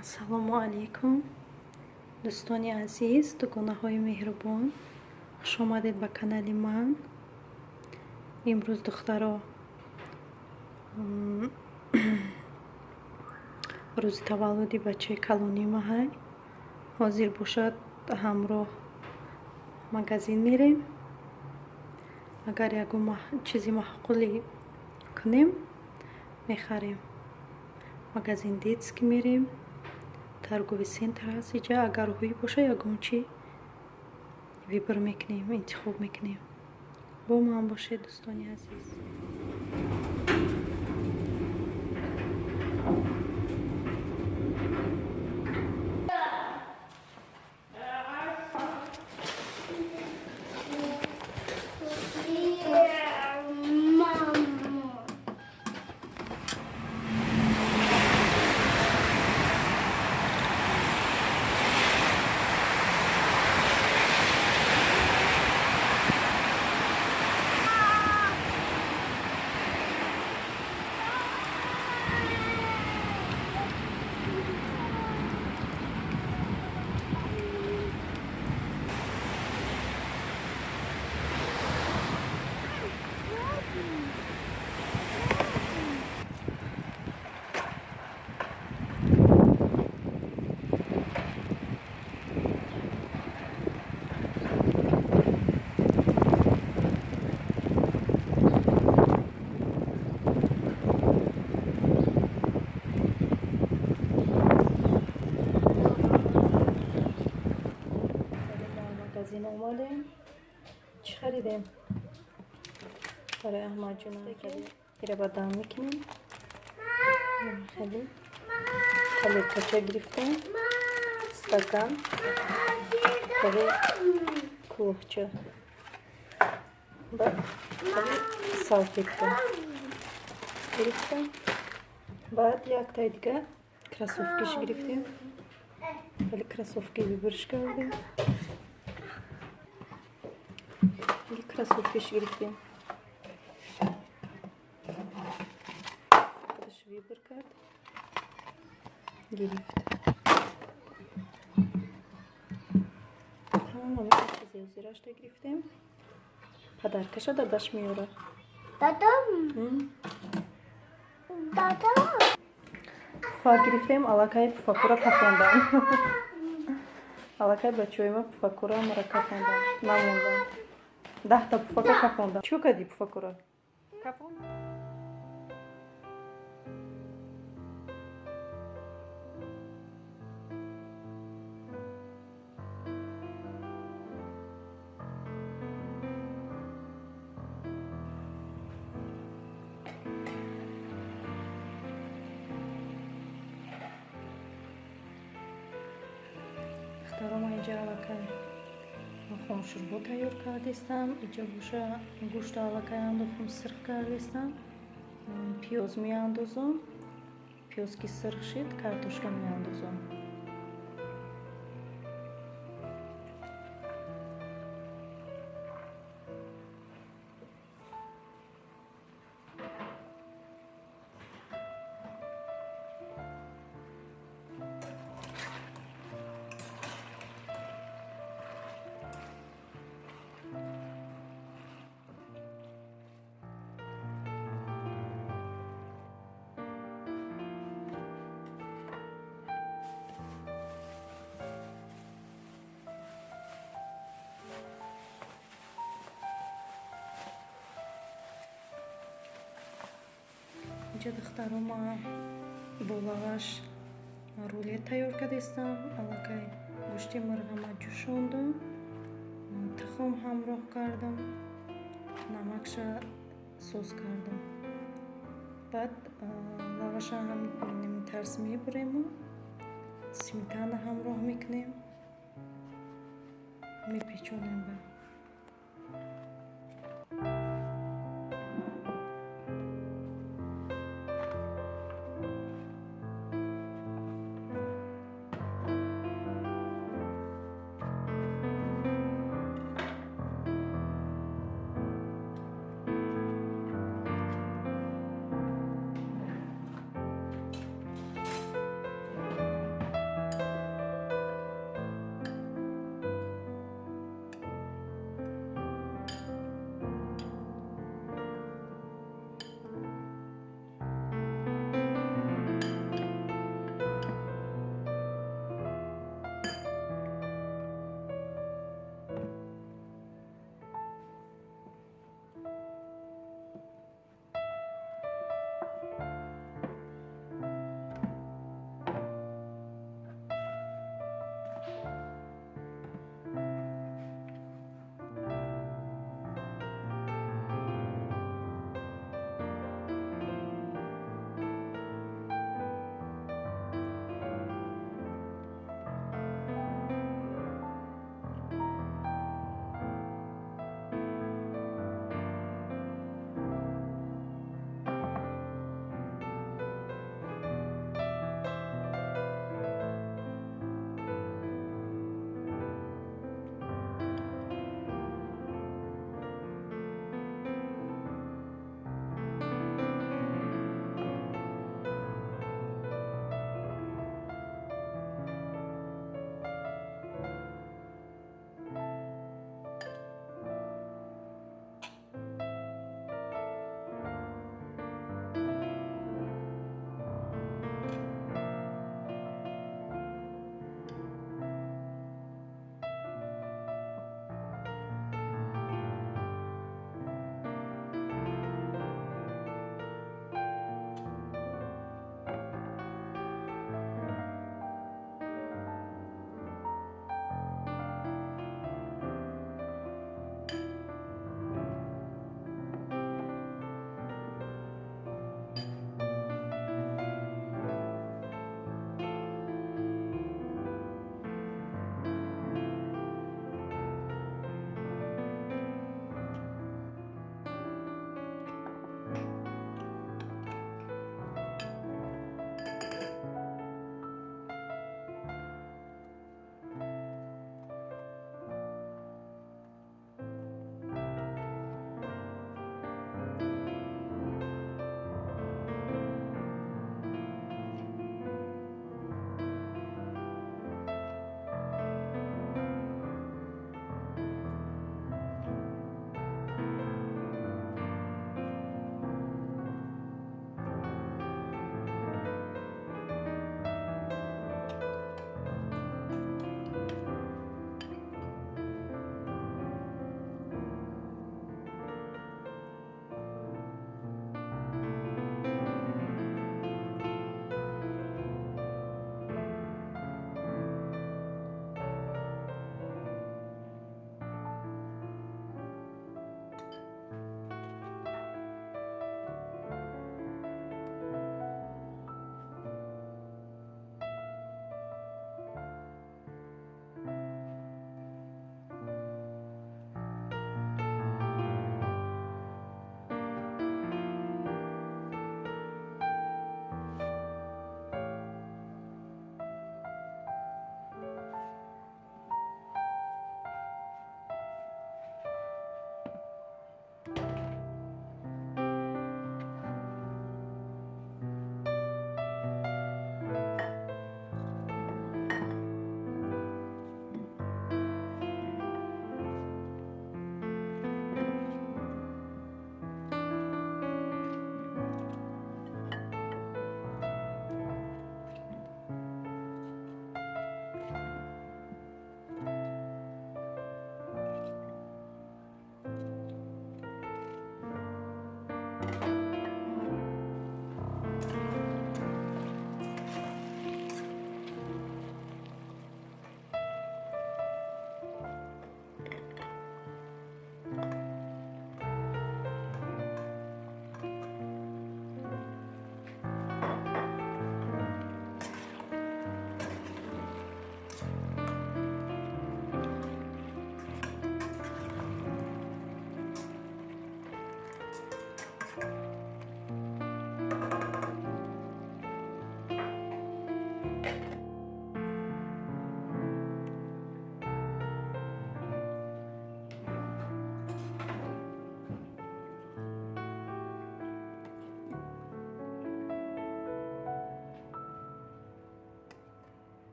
Ассалому алайкум, дӯстони азиз, дугонаҳои меҳрубон, хуш омадед ба канали ман. Имрӯз, духтаро, рӯзи таваллуди бачаи калонии маҳай. Ҳозир бошад, ҳамроҳ магазин мерем. Агар ягон чизи маъқулӣ кунем, мехарем. Магазин детский мерем, торговый центр ҳаст иҷа. Агар ҳуй боша, ягон чи выбор мекунем, интихоб мекунем. Бо ман бошед, дӯстони азиз. Мама. Магазин омадем. Чӣ харидем барои Аҳмадҷонам? Ира ба дам мекунем. Хеле тарелкача гирифтем, стакан, хеле кӯҳча, баъд хеле салфетка гирифтем, баъд яктаи дига кроссовкиш гирифтем. Хеле кроссовки выборш кардем, хеле кроссовкиш гирифтем. Худаш выбор кард, гирифт. Тамом, ҳамин чизе ҳозирашта гирифтем. Подаркаша дадаш меёрад. Дада. Дада. Пуфак гирифтем, аллакай пуфакура кафондам. Аллакай бачаҳои ма пуфакура мара кафондам, намондам. 10-та пуфака кафондам. Чӣ кардӣ пуфакура? Кафон? Духтаро, ман инҷа аллакай хомшӯрбо тайёр кардистам. Иҷа боша, гӯшта аллакай андохтам, сирх кардистам. Пиёз меандозам. Пиёз ки сирх шид, картошка меандозам. Инҷа, духтаро, ма бо лаваш рулет тайёр кардистам. Аллакай гӯшти мурғама ҷӯшондум, тухм ҳамроҳ кардам, намакша соз кардам. Баъд лаваша ҳам тарз мебурему сметана ҳамроҳ мекунем, мепечонем. Ба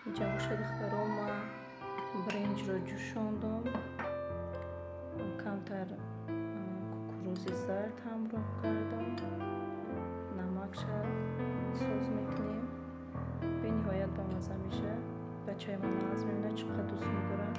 Инҷа боша духтаро, ман бринҷро ҷӯшондам, камтар кукурузи зард ҳамроҳ кардам, намакша соз мекунем. Бениҳоят бамазза мешавад. Бачаи ман нағз мебинад, чӣ қадр дӯст медорад.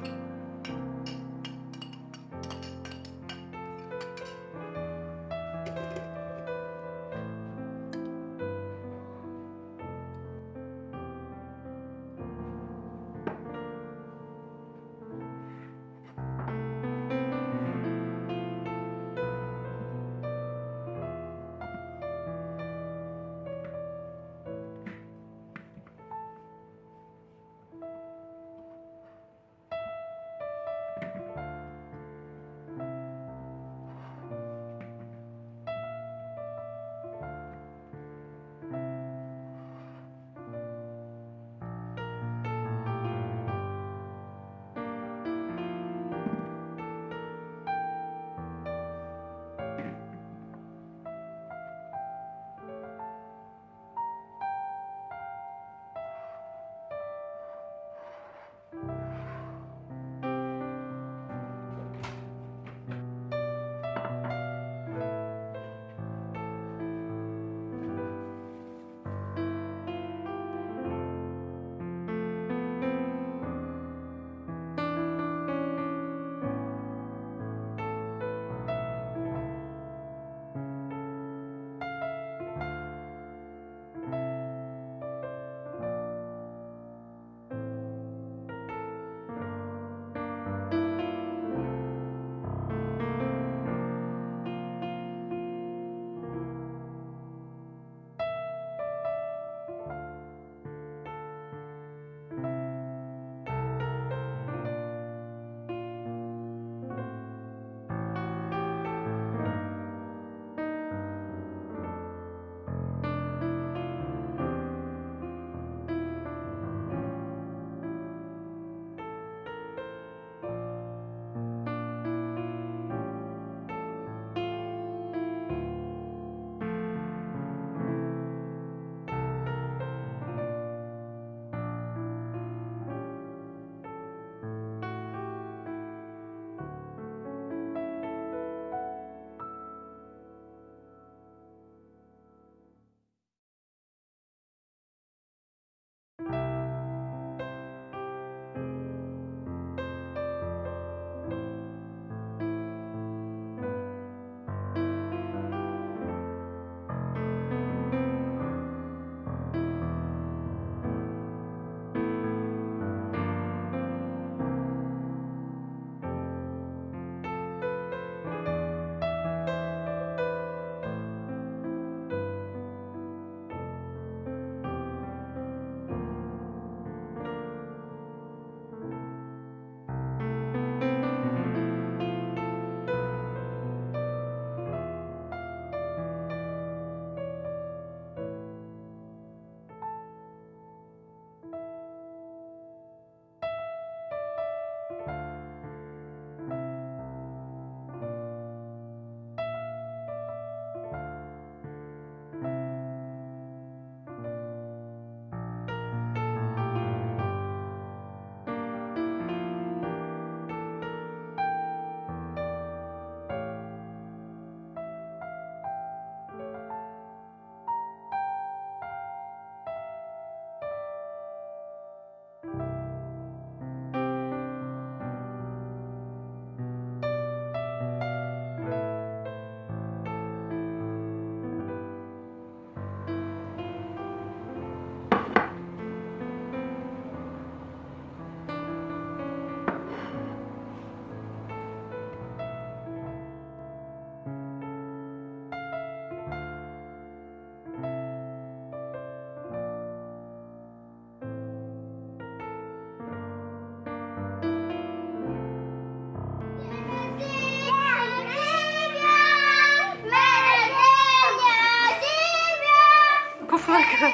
Пуф накард.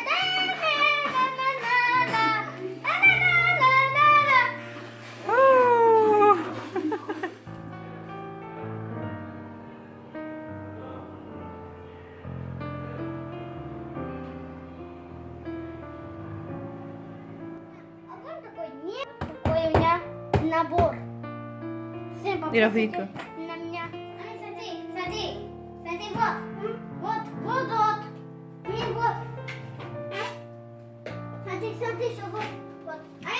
А вот такой, нет, такой у меня набор. Сын, Ира, попросите выйка. на меня. Ай, смотри, смотри, смотри, вот, вот, вот, вот, не вот. А? Смотри, смотри, что вот, вот. Ай,